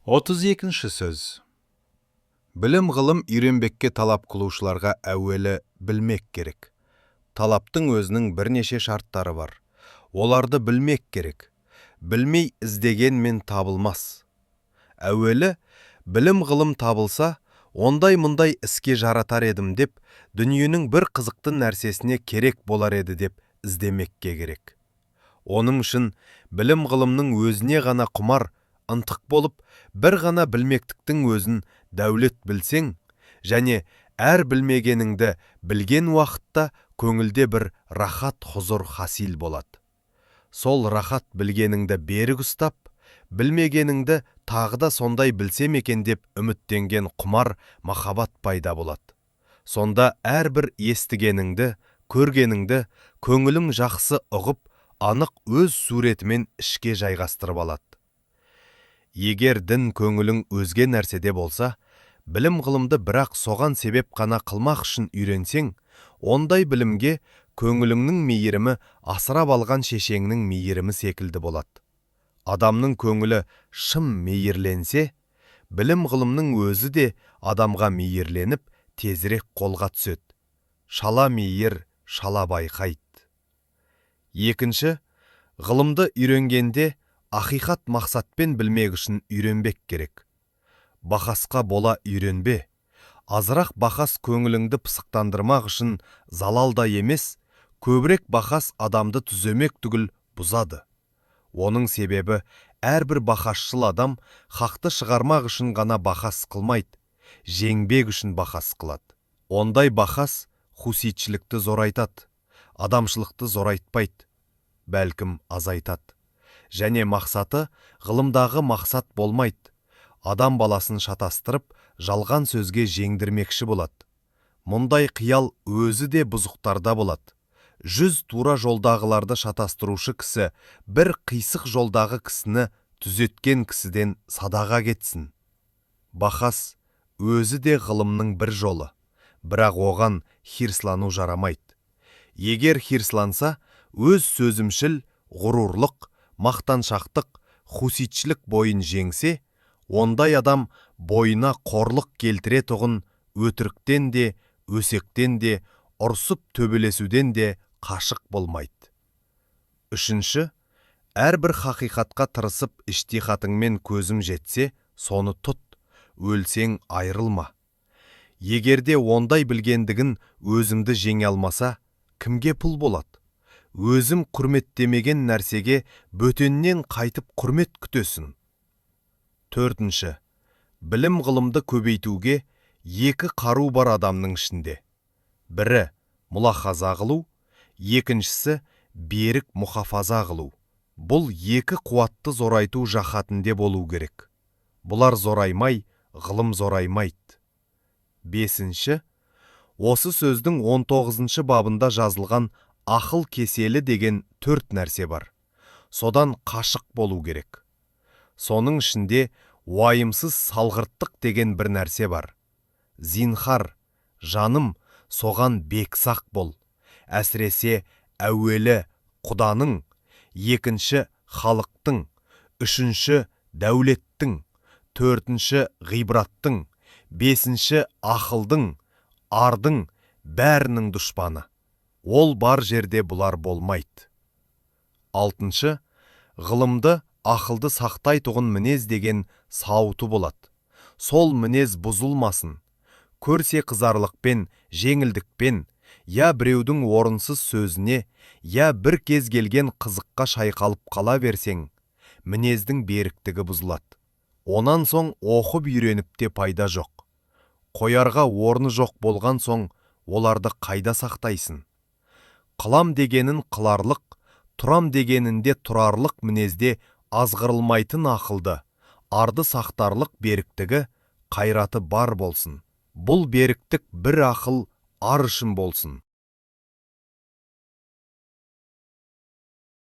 32-ші сөз. Білім ғылым үйренбекке талап қылушыларға әуелі білмек керек. Талаптың өзінің бірнеше шарттары бар. Оларды білмек керек. Білмей іздегенмен табылмас. Әуелі білім ғылым табылса, ондай-мұндай іске жаратар едім деп, дүниенің бір қызықты нәрсесіне керек болар еді деп іздемекке керек. Оның үшін білім ғылымның өзіне ғана құмар, ынтық болып, бір ғана білмектіктің өзін дәулет білсең, және әр білмегеніңді білген уақытта көңілде бір рахат хұзыр хасил болады. Сол рахат білгеніңді берік ұстап, білмегеніңді тағы да сондай білсем екен деп үміттенген құмар махаббат пайда болады. Сонда әрбір естігеніңді, көргеніңді көңілің жақсы ұғып, анық өз суретімен ішке жайғастырып алады. Егер дін көңілің өзге нәрседе болса, білім ғылымды бірақ соған себеп қана қылмақ үшін үйренсең, ондай білімге көңіліңнің мейірімі асырап алған шешеңнің мейірімі секілді болады. Адамның көңілі шын мейірленсе, білім ғылымның өзі де адамға мейірленіп, тезірек қолға түседі. Шала мейір, шала байқайды. Екінші, ғылымды үйренгенде ақиқат мақсатпен білмек үшін үйренбек керек. Бақасқа бола үйренбе. Азырақ бақас көңіліңді пысықтандырмақ үшін залал да емес, көбірек бақас адамды түземек түгіл бұзады. Оның себебі әрбір бақасшыл адам хақты шығармақ үшін ғана бақас қылмайды, жеңбек үшін бақас қылады. Ондай бақас хуситшілікті зорайтады, адамшылықты зорайтпайды, бәлкім азайтады. Және мақсаты ғылымдағы мақсат болмайды. Адам баласын шатастырып, жалған сөзге жеңдірмекші болады. Мұндай қиял өзі де бұзықтарда болады. 100 тура жолдағыларды шатастырушы кісі бір қисық жолдағы кісіні түзеткен кісіден садаға кетсін. Бақас өзі де ғылымның бір жолы, бірақ оған хирслану жарамайды. Егер хирсланса, өз сөзімшіл, ғұрурлық, мақтаншақтық, хуситшілік бойын жеңсе, ондай адам бойына қорлық келтіретұғын өтіріктен де, өсектен де, ұрсып төбелесуден де қашық болмайды. Үшінші, әрбір хақиқатқа тырысып іштихатыңмен көзім жетсе, соны тұт, өлсең айырылма. Егерде ондай білгендігін өзіңді жеңе алмаса, кімге пұл болады? Өзім құрметтемеген нәрсеге бөтеннен қайтып құрмет күтесің. Төртінші, білім ғылымды көбейтуге екі қару бар адамның ішінде. Бірі мұлахаза қылу, екіншісі берік мұхафаза қылу. Бұл екі қуатты зорайту жахатінде болу керек. Бұлар зораймай, ғылым зораймайды. Бесінші, осы сөздің 19-шы бабында жазылған ақыл кеселі деген 4 нәрсе бар. Содан қашық болу керек. Соның ішінде уайымсыз салғырттық деген бір нәрсе бар. Зинхар, жаным, соған бексақ бол. Әсіресе әуелі құданың, екінші халықтың, үшінші дәулеттің, төртінші ғибраттың, бесінші ақылдың, ардың бәрінің дұшпаны. Ол бар жерде бұлар болмайды. Алтыншы, ғылымды, ақылды сақтайтұғын мінез деген сауыты болады. Сол мінез бұзылмасын. Көрсе қызарлықпен, жеңілдікпен, я біреудің орынсыз сөзіне, я бір кез келген қызыққа шайқалып қала берсең, мінездің беріктігі бұзылады. Онан соң оқып үйреніп те пайда жоқ. Қоярға орны жоқ болған соң оларды қайда сақтайсың? Қылам дегенін қыларлық, тұрам дегенінде тұрарлық мінезде азғырылмайтын ақылды, арды сақтарлық беріктігі, қайраты бар болсын. Бұл беріктік бір ақыл ар үшін болсын.